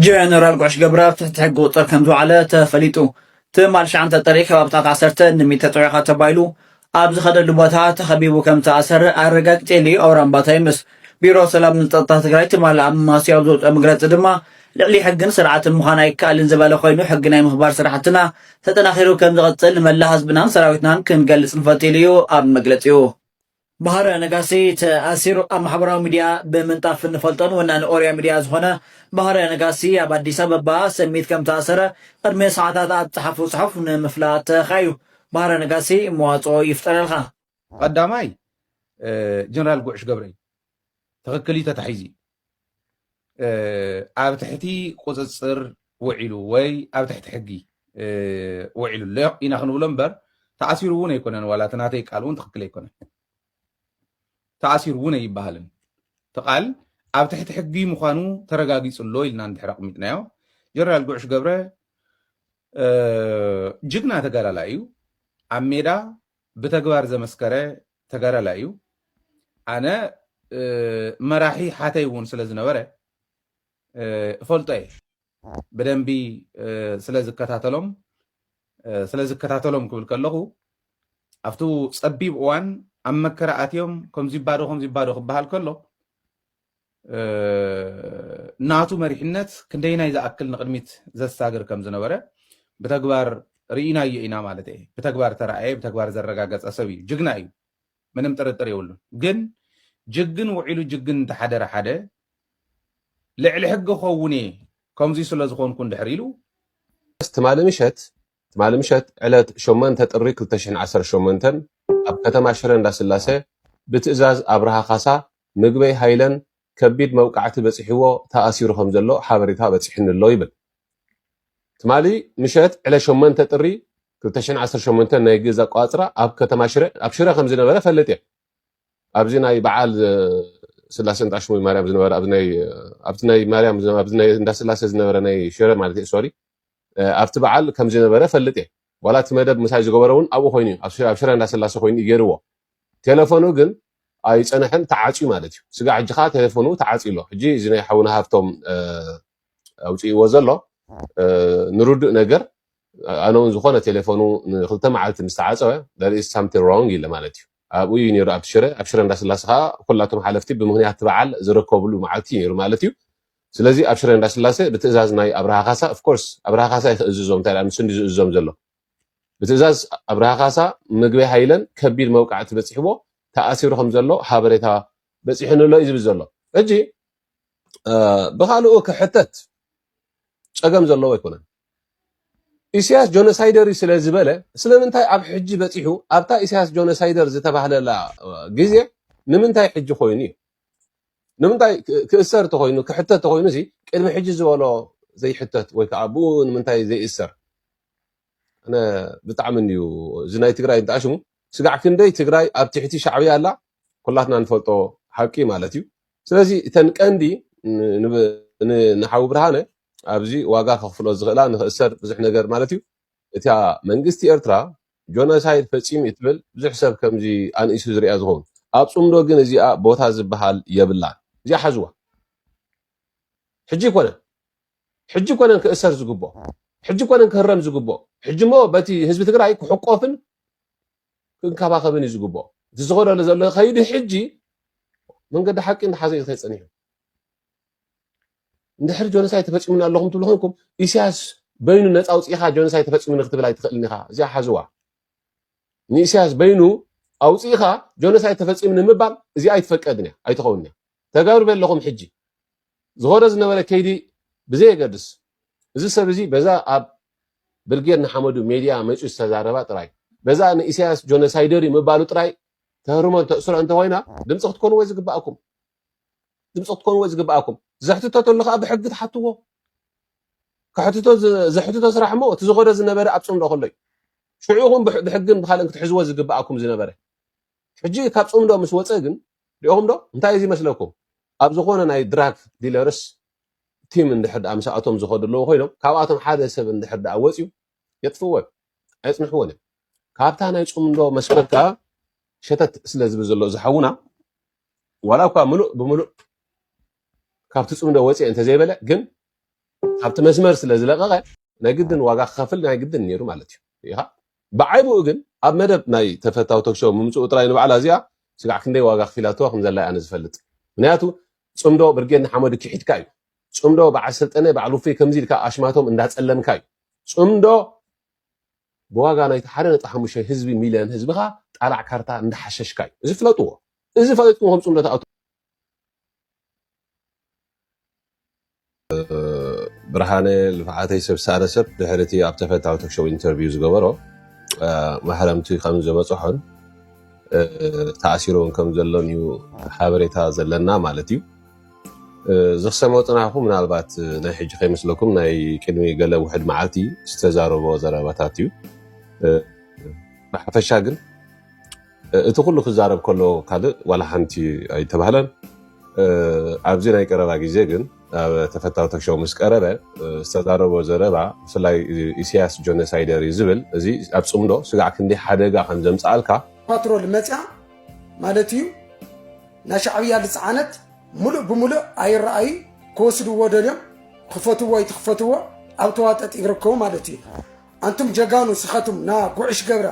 ጀነራል ጉዕሽ ገብረ ኣብ ትሕቲ ሕጊ ቁፅጥር ከም ዝወዓለ ተፈሊጡ። ትማል ሸዓንተ ጥሪ ከባብታት ዓሰርተ ንሚት ተጠዊኻ ተባሂሉ ኣብ ዝኸደሉ ቦታ ተኸቢቡ ከም ዝተኣሰረ ኣረጋጊጸ ኢሉ ኣውራምባ ታይምስ። ቢሮ ሰላምን ጸጥታ ትግራይ ትማል ኣብ ማስያው ዘውፅኦ መግለፂ ድማ ልዕሊ ሕግን ስርዓትን ምዃን ኣይከኣልን ዝበለ ኮይኑ ሕጊ ናይ ምኽባር ስራሕትና ተጠናኺሩ ከም ዝቐፅል ንመላእ ህዝብናን ሰራዊትናን ክንገልፅ ንፈትል እዩ ኣብ መግለፂኡ። ባህረ ነጋሲ ተኣሲሩ። ኣብ ማሕበራዊ ሚድያ ብምንጣፍ እንፈልጦን ወናኒ ኦርያ ሚድያ ዝኾነ ባህረ ነጋሲ ኣብ ኣዲስ ኣበባ ሰሚት ከም ተኣሰረ ቅድሚ ሰዓታት ኣብ ዝጸሓፎ ጽሑፍ ንምፍላጥ ተኻእዩ። ባህረ ነጋሲ መዋጽኦ ይፍጠረልካ። ቀዳማይ ጀነራል ጉዕሽ ገብረ እዩ። ትኽክል እዩ፣ ተታሒዙ እዩ። ኣብ ትሕቲ ቁፅፅር ውዒሉ ወይ ኣብ ትሕቲ ሕጊ ውዒሉ ኣሎ ኢና ክንብሎ እምበር ተኣሲሩ እውን ኣይኮነን። ዋላ እቲ ናተይ ቃል እውን ትኽክል ኣይኮነን። ተኣሲሩ እውን ኣይበሃልን። እቲ ቃል ኣብ ትሕቲ ሕጊ ምዃኑ ተረጋጊፁ ኣሎ ኢልና እንድሕር ኣቕሚጥናዮ። ጀነራል ጉዕሽ ገብረ ጅግና ተጋዳላይ እዩ። ኣብ ሜዳ ብተግባር ዘመስከረ ተጋዳላይ እዩ። ኣነ መራሒ ሓተይ እውን ስለ ዝነበረ እፈልጦ እየ። ብደንቢ ስለ ዝከታተሎም ስለ ዝከታተሎም ክብል ከለኹ ኣብቲ ፀቢብ እዋን ኣብ መከራ ኣትዮም ከምዚ ባዶ ከምዚ ባዶ ክበሃል ከሎ ናቱ መሪሕነት ክንደይናይ ዝኣክል ንቕድሚት ዘሳግር ከም ዝነበረ ብተግባር ርኢናዮ ኢና ማለት እየ። ብተግባር ተረኣየ፣ ብተግባር ዘረጋገፀ ሰብ እዩ። ጅግና እዩ፣ ምንም ጥርጥር የብሉን። ግን ጅግን ውዒሉ ጅግን እንተሓደረ ሓደ ልዕሊ ሕጊ ኸውን እየ ከምዚ ስለ ዝኾንኩ እንድሕር ኢሉ ትማሊ ምሸት ትማሊ ምሸት ዕለት ሸሞንተ ጥሪ ክልተ ሽሕን ዓሰርተ ሸሞንተን ኣብ ከተማ ሽረ እንዳስላሰ ብትእዛዝ ኣብርሃ ካሳ ምግበይ ሃይለን ከቢድ መውቃዕቲ በፂሕዎ ተኣሲሩ ከም ዘሎ ሓበሬታ በፂሕኒ ኣሎ ይብል። ትማሊ ምሸት ዕለት ሸሞንተ ጥሪ ክልተ ሽሕን ዓሰርተ ሸሞንተን ናይ ግእዝ ኣቋፅራ ኣብ ከተማ ሽረ ኣብ ሽረ ከም ዝነበረ ፈልጥ እየ። ኣብዚ ናይ በዓል ስላሴ እንዳ ሽሙይ ማርያም ዝነበረ ኣብዚ ናይ ኣብቲ ናይ ማርያም ኣብዚ ናይ እንዳ ስላሴ ዝነበረ ናይ ሽረ ማለት እዩ ሶሪ ኣብቲ በዓል ከም ዝነበረ ፈልጥ እየ። ዋላ እቲ መደብ ምሳይ ዝገበረ እውን ኣብኡ ኮይኑ እዩ ኣብ ሽረ እንዳ ስላሴ ኮይኑ እዩ ገይርዎ። ቴሌፎኑ ግን ኣይፀንሐን ተዓፅዩ ማለት እዩ። ስጋዕ ሕጂ ከዓ ቴሌፎኑ ተዓፅዩ ኣሎ። ሕጂ እዚ ናይ ሓውና ሃፍቶም ኣውፅእዎ ዘሎ ንርዱእ ነገር ኣነ እውን ዝኾነ ቴሌፎኑ ንክልተ መዓልቲ ምስ ተዓፀወ there is something wrong ኢለ ማለት እዩ። ኣብኡ እዩ ነይሩ ኣብቲ ሽረ ኣብ ሽረ እንዳስላሴ ከዓ ኩላቶም ሓለፍቲ ብምክንያት እቲ በዓል ዝርከብሉ መዓልቲ እዩ ነይሩ ማለት እዩ። ስለዚ ኣብ ሽረ እንዳስላሴ ብትእዛዝ ናይ ኣብርሃ ካሳ of course ኣብርሃ ካሳ እዩ ክእዝዞም እንታይ ደኣ ንሱ እንዲ ዝእዝዞም ዘሎ ብትእዛዝ ኣብርሃ ካሳ ምግበይ ሃይለን ከቢድ መውቃዕቲ በፂሕዎ ተኣሲሩ ከም ዘሎ ሓበሬታ በፂሑኒ ኣሎ እዩ ዝብል ዘሎ። ሕጂ ብካልኡ ክሕተት ፀገም ዘለዎ ኣይኮነን። ኢሳያስ ጆኖሳይደር እዩ ስለ ዝበለ ስለምንታይ ኣብ ሕጂ በፂሑ ኣብታ ኢሳያስ ጆኖሳይደር ዝተባህለላ ግዜ ንምንታይ ሕጂ ኮይኑ እዩ? ንምንታይ ክእሰር ተኮይኑ ክሕተት ተኮይኑ ሲ ቅድሚ ሕጂ ዝበሎ ዘይሕተት ወይ ከዓ ብኡ ንምንታይ ዘይእሰር? ኣነ ብጣዕሚ እንድዩ እዚ ናይ ትግራይ እንተኣሽሙ ስጋዕ ክንደይ ትግራይ ኣብ ትሕቲ ሻዕብያ ኣላ ኩላትና ንፈልጦ ሓቂ ማለት እዩ። ስለዚ እተን ቀንዲ ንሓዊ ብርሃነ ኣብዚ ዋጋ ከኽፍሎ ዝኽእላ ንኽእሰር ብዙሕ ነገር ማለት እዩ። እቲያ መንግስቲ ኤርትራ ጆኖሳይድ ፈፂሙ እዩ ትብል ብዙሕ ሰብ ከምዚ ኣንኢሱ ዝሪኣ ዝኸውን ኣብ ፅምዶ ግን እዚኣ ቦታ ዝበሃል የብላን። እዚኣ ሓዝዋ። ሕጂ ይኮነን ሕጂ ኮነን ክእሰር ዝግብኦ ሕጂ ኮነን ክህረም ዝግብኦ ሕጂ ሞ በቲ ህዝቢ ትግራይ ክሕቆፍን ክንከባኸብን እዩ ዝግብኦ። እቲ ዝኸደሉ ዘሎ ከይዲ ሕጂ መንገዲ ሓቂ እንዳሓዘ እዩ ዝኸይድ ፀኒሑ። እንድሕር ጆኖሳይድ ተፈፂሙኒ ኣለኹም ትብሉ ኮንኩም ኢሳያስ በይኑ ነፃ ኣውፂእኻ ጆኖሳይድ ተፈፂሙኒ ክትብል ኣይትኽእልን ኢኻ። እዚኣ ሓዝዋ። ንኢሳያስ በይኑ ኣውፂእኻ ጆኖሳይድ ተፈፂሙ ንምባል እዚኣ ኣይትፈቀድን እያ ኣይትኸውን እያ። ተጋሩ በለኹም ሕጂ ዝኸዶ ዝነበረ ከይዲ ብዘየገድስ እዚ ሰብ እዚ በዛ ኣብ ብርጌድ ንሓመዱ ሜድያ መፅኡ ዝተዛረባ ጥራይ በዛ ንኢሳያስ ጆኖሳይደር እዩ ምባሉ ጥራይ ተህርሞ ተእስሮ እንተኮይና ድምፂ ክትኮንዎ ዝግባኣኩም ድምፂ ክትኮንዎ ዝግባኣኩም ዘሕትቶ ተሎ ከዓ ብሕጊ ትሓትዎ ከሕትቶ ዘሕትቶ ስራሕ እሞ እቲ ዝኸዶ ዝነበረ ኣብ ፅምዶ ከሎ እዩ ሽዑ ኢኹም ብሕግን ብካልእን ክትሕዝዎ ዝግባኣኩም ዝነበረ ሕጂ ካብ ፅምዶ ምስ ወፀ ግን ሪኦኹም ዶ እንታይ እዚ መስለኩም ኣብ ዝኾነ ናይ ድራግ ዲለርስ ቲም እንድሕር ደኣ ምስኣቶም ዝኸዱ ኣለዉ ኮይኖም ካብኣቶም ሓደ ሰብ እንድሕር ደኣ ወፅዩ የጥፍዎ እዮም ኣየፅንሕዎን እዮም ካብታ ናይ ፅምዶ መስመር ከዓ ሸተት ስለ ዝብል ዘሎ ዝሓውና ዋላ እኳ ምሉእ ብምሉእ ካብቲ ፅምዶ ወፅየ እንተዘይበለ ግን ካብቲ መስመር ስለ ዝለቐቐ ናይ ግድን ዋጋ ክኸፍል ናይ ግድን ነይሩ ማለት እዩ። ኢኻ ብዓይብኡ ግን ኣብ መደብ ናይ ተፈታዊ ቶክሾው ምምፅኡ ጥራይ ንባዕላ እዚኣ ስጋዕ ክንደይ ዋጋ ክፊላትዋ ከም ዘላ ኣነ ዝፈልጥ። ምክንያቱ ፅምዶ ብርጌድ ንሓመዱ ክሒድካ እዩ። ፅምዶ በዓል ሰልጠነ በዓል ውፉይ ከምዚ ኢልካ ኣሽማቶም እንዳፀለምካ እዩ። ፅምዶ ብዋጋ ናይቲ ሓደ ነጥቢ ሓሙሽተ ህዝቢ ሚልዮን ህዝብኻ ጣላዕ ካርታ እንዳሓሸሽካ እዩ። እዚ ፍለጥዎ። እዚ ፈለጥኩም ከም ፅምዶ ተኣቱ። ብርሃነ ልፍዓተይ ሰብ ሳረ ሰብ ድሕሪ እቲ ኣብ ተፈታዊ ቶክሾው ኢንተርቪው ዝገበሮ ማሕረምቲ ከም ዝበፅሖን ተኣሲሩ እውን ከም ዘሎን እዩ ሓበሬታ ዘለና ማለት እዩ። ዝክሰሞ ፅናሕኹ ምናልባት ናይ ሕጂ ከይመስለኩም ናይ ቅድሚ ገለ ውሕድ መዓልቲ ዝተዛረቦ ዘረባታት እዩ። ብሓፈሻ ግን እቲ ኩሉ ክዛረብ ከሎ ካልእ ዋላ ሓንቲ ኣይተባህለን። ኣብዚ ናይ ቀረባ ግዜ ግን ኣብ ተፈታዊ ቶክሾው ምስ ቀረበ ዝተዛረቦ ዘረባ ብፍላይ ኢሳያስ ጆኖሳይደር እዩ ዝብል እዚ ኣብ ፅምዶ ስጋዕ ክንደይ ሓደጋ ከም ዘምፅኣልካ ፓትሮል መፅያ ማለት እዩ። ናይ ሻዕብያ ልፅዓነት ሙሉእ ብሙሉእ ኣይረኣዩ ክወስድዎ ደልዮም ክፈትዎ ኣይትክፈትዎ ኣብ ተዋጠጥ ይርከቡ ማለት እዩ። ኣንቱም ጀጋኑ ስኸቱም ና ጉዕሽ ገብራ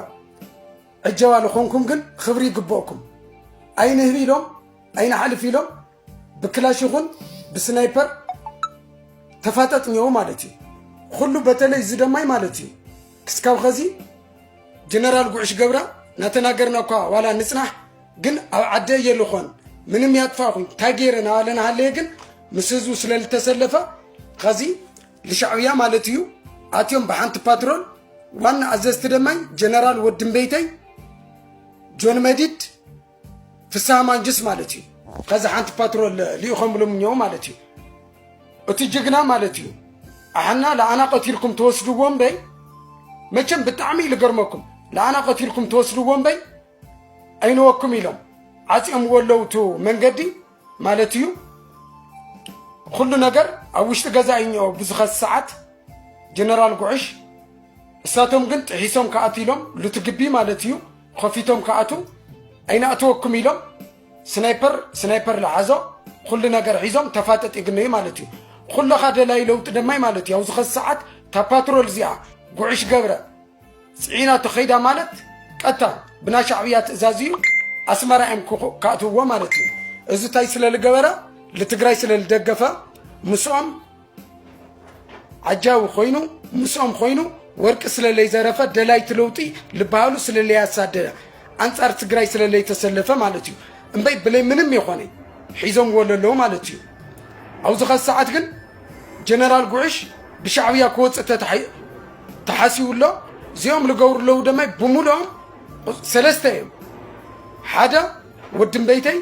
ዕጀባ ልኾንኩም ግን ክብሪ ይግበእኩም። ኣይንህብ ኢሎም ኣይንሓልፍ ኢሎም ብክላሽ ይኹን ብስናይፐር ተፋጠጥኛው ማለት እዩ። ኩሉ በተለይ ዝደማይ ማለት እዩ። ክስካብ ኸዚ ጀነራል ጉዕሽ ገብራ ናተናገርና እኳ ዋላ ንጽናሕ ግን ኣብ ዓደ እየ ልኾን ምንም ያጥፋኹኝ እንታይ ገይረ ናባለ ናሃለየ ግን ምስ ህዝቡ ስለ ልተሰለፈ ኸዚ ልሻዕብያ ማለት እዩ ኣትዮም ብሓንቲ ፓትሮል ዋና ኣዘዝቲ ደማይ ጀነራል ወድምበይተይ ጆን መዲድ ፍስሃ ማንጅስ ማለት እዩ። ከዚ ሓንቲ ፓትሮል ልኢኾምሎም እኛው ማለት እዩ። እቲ ጅግና ማለት እዩ። ኣሕና ለኣና ቀቲልኩም ትወስድዎ እምበይ መቸም ብጣዕሚ እዩ ልገርመኩም። ለኣና ቀቲልኩም ትወስድዎ እምበይ ኣይንወኩም ኢሎም ዓፅዮም ወለው ቱ መንገዲ ማለት እዩ። ኩሉ ነገር ኣብ ውሽጢ ገዛ እዩ ብዙኸት ሰዓት ጀነራል ጉዕሽ እሳቶም ግን ጥሒሶም ክኣቱ ኢሎም ሉቲ ግቢ ማለት እዩ ከፊቶም ክኣቱ ኣይናእተወኩም ኢሎም ስናይፐር ስናይፐር ለሓዞ ኩሉ ነገር ሒዞም ተፋጠጥ ይግነዩ ማለት እዩ። ኩለኻ ደላይ ለውጢ ደማይ ማለት እዩ። ኣብዚ ኸዚ ሰዓት እታ ፓትሮል እዚኣ ጉዕሽ ገብረ ፅዒና ተኸይዳ ማለት ቀጥታ ብናይ ሻዕብያ ትእዛዝ እዩ ኣስመራ እዮም ክኣትውዎ ማለት እዩ። እዚ እንታይ ስለ ልገበረ ልትግራይ ስለ ልደገፈ ምስኦም ዓጃዊ ኮይኑ ምስኦም ኮይኑ ወርቂ ስለ ለይዘረፈ ደላይቲ ለውጢ ልበሃሉ ስለ ለያሳደደ ኣንጻር ትግራይ ስለ ለይተሰለፈ ማለት እዩ። እምበይ ብለይ ምንም የኾነ ሒዞምዎ ለለዉ ማለት እዩ። ኣብዚ ኸዚ ሰዓት ግን ጀነራል ጉዕሽ ብሻዕብያ ክወፅእ ተተሓሲቡ ኣሎ። እዚኦም ልገብሩ ኣለዉ ደማይ ብምሉኦም ሰለስተ እዮም። ሓደ ወዲ እምበይተይ፣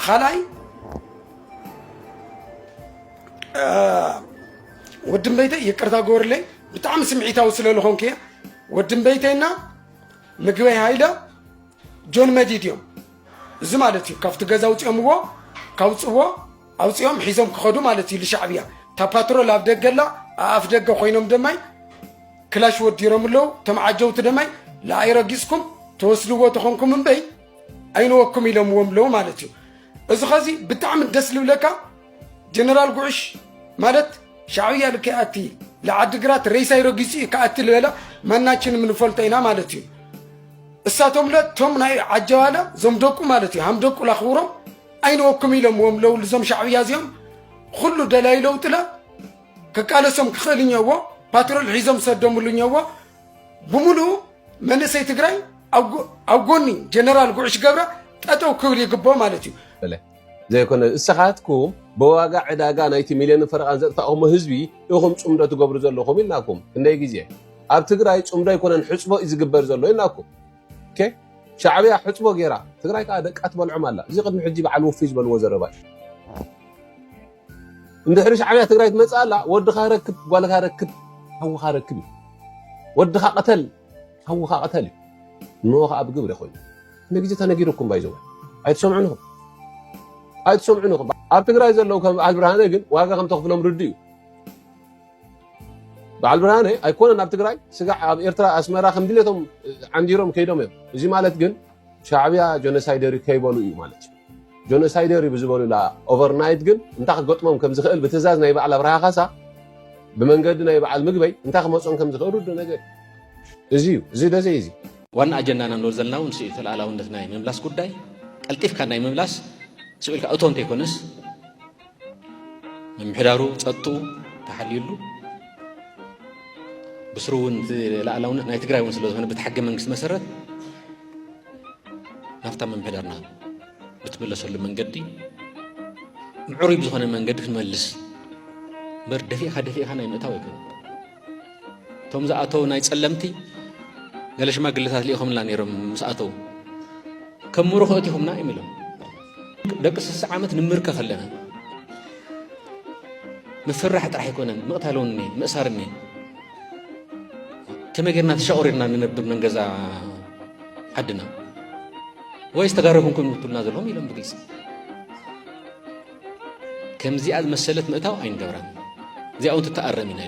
ካልኣይ ወዲ እምበይተይ ይቅርታ ግበርለይ ብጣዕሚ ስምዒታዊ ስለ ዝኾንኩ እየ። ወዲ እምበይተይና ምግበይ ሃይለ ጆን መዲድ እዮም። እዚ ማለት እዩ ካብቲ ገዛ ኣውፂኦምዎ ካውፅዎ ኣውፂኦም ሒዞም ክኸዱ ማለት እዩ ልሻዕብያ። እታ ፓትሮል ኣብ ደገ ኣላ ኣኣፍ ደገ ኮይኖም ደማይ ክላሽ ወዲሮም ኣለዉ። እቶም ዓጀውቲ ደማይ ለኣይ ረጊፅኩም ተወስድዎ ተኾንኩም እምበይ ኣይንወኩም ኢሎምዎም ኣለዉ ማለት እዩ። እዚ ኸዚ ብጣዕሚ ደስ ልብለካ ጀነራል ጉዕሽ ማለት ሻዕብያ ልከይኣቲ ለዓድግራት ሬሳይ ረጊፁ እዩ ክኣቲ ልበለ ማናችንም ንፈልጦ ኢና ማለት እዩ። እሳቶም ለ እቶም ናይ ዓጀዋለ ዞም ደቁ ማለት እዩ ሃም ደቁ ላኽብሮም ኣይንወኩም ኢሎምዎም ለውሉ ዞም ሻዕብያ እዚኦም ኩሉ ደላይ ለውጥለ ክቃለሶም ክኽእል እኛዎ ፓትሮል ሒዞም ሰዶምሉ እኛዎ ብምሉኡ መንእሰይ ትግራይ ኣብ ጎ- ኣብ ጎኒ ጀነራል ጉዕሽ ገብረ ጠጠው ክብል ይግብኦ ማለት እዩ። በለ ዘይኮነ እስኻትኩም ብዋጋ ዕዳጋ ናይቲ ሚልዮንን ፈረቓን ዘጥፋእኹሞ ህዝቢ ኢኹም ፅምዶ ትገብሩ ዘለኹም ኢልናኩም ክንደይ ግዜ ኣብ ትግራይ ፅምዶ ኣይኮነን ሕፅቦ እዩ ዝግበር ዘሎ ኢልናኩም ኦኬ ሻዕብያ ሕፅቦ ገይራ ትግራይ ከዓ ደቃ ትበልዖም ኣላ እዚ ቅድሚ ሕጂ በዓል ውፉይ ዝበልዎ ዘረባ እዩ እንድሕሪ ሻዕብያ ትግራይ ትመፅእ ኣላ ወድኻ ረክብ ጓልኻ ረክብ ሓውኻ ረክብ እዩ ወድኻ ቅተል ሓውኻ ቅተል እዩ እንሆ ከዓ ብግብሪ ኮይኑ ክንደ ግዜ ተነጊሩኩም ባይዘው ኣይትሰምዑን ኢኹም ኣይትሰምዑን ኢኹም ኣብ ትግራይ ዘለዉ ከም በዓል ብርሃነ ግን ዋጋ ከም ተኽፍሎም ርዱ እዩ በዓል ብርሃነ ኣይኮነን ኣብ ትግራይ ስጋዕ ኣብ ኤርትራ ኣስመራ ከም ድሌቶም ዓንዲሮም ከይዶም እዮም እዚ ማለት ግን ሻዕብያ ጆኖሳይደር እዩ ከይበሉ እዩ ማለት እዩ ጆኖሳይደር እዩ ብዝበሉላ ኦቨርናይት ግን እንታይ ክገጥሞም ከም ዝኽእል ብትእዛዝ ናይ በዓል ኣብርሃ ካሳ ብመንገዲ ናይ በዓል ምግበይ እንታይ ክመጾን ከም ዝኽእል ርዱእ ነገር እዩ። እዚ እዩ፣ እዚ ደዘይ እዚ። ዋና ኣጀንዳና ንብል ዘለና እውን ንሱ እዩ። እቲ ሉዓላውነት ናይ ምምላስ ጉዳይ፣ ቀልጢፍካ ናይ ምምላስ፣ ስቕ ኢልካ እቶ እንተይኮነስ፣ ምምሕዳሩ፣ ጸጥትኡ ተሓልዩሉ፣ ብስሩ እውን እቲ ሉዓላውነት ናይ ትግራይ እውን ስለ ዝኾነ፣ በቲ ሕገ መንግስቲ መሰረት ናብታ ምምሕዳርና ብትምለሰሉ መንገዲ፣ ምዕሩይ ብዝኾነ መንገዲ ክንመልስ እምበር፣ ደፊእካ ደፊእካ ናይ ምእታው ኣይኮነን። እቶም ዝኣተው ናይ ጸለምቲ፣ ገለ ሽማግለታት ልኢኾምልና ነይሮም። ምስ ኣተው፣ ከም ምሩኽ ኣእቲኹምና እዮም ኢሎም። ደቂ ስሳ ዓመት ንምርከ ከለና፣ ምፍራሕ ጥራሕ ኣይኮነን፣ ምቕታል እውን እኒአ፣ ምእሳር እኒአ። ከመይ ጌርና ተሻቑሪርና ንነብር መን ገዛ ዓድና? ወይስ ተጋሩ ኮንኩም ትብሉና ዘለኹም ኢሎም ብግልፂ። ከምዚኣ ዝመሰለት ምእታው ኣይንገብራን። እዚኣ እውን ትተኣረም ኢና።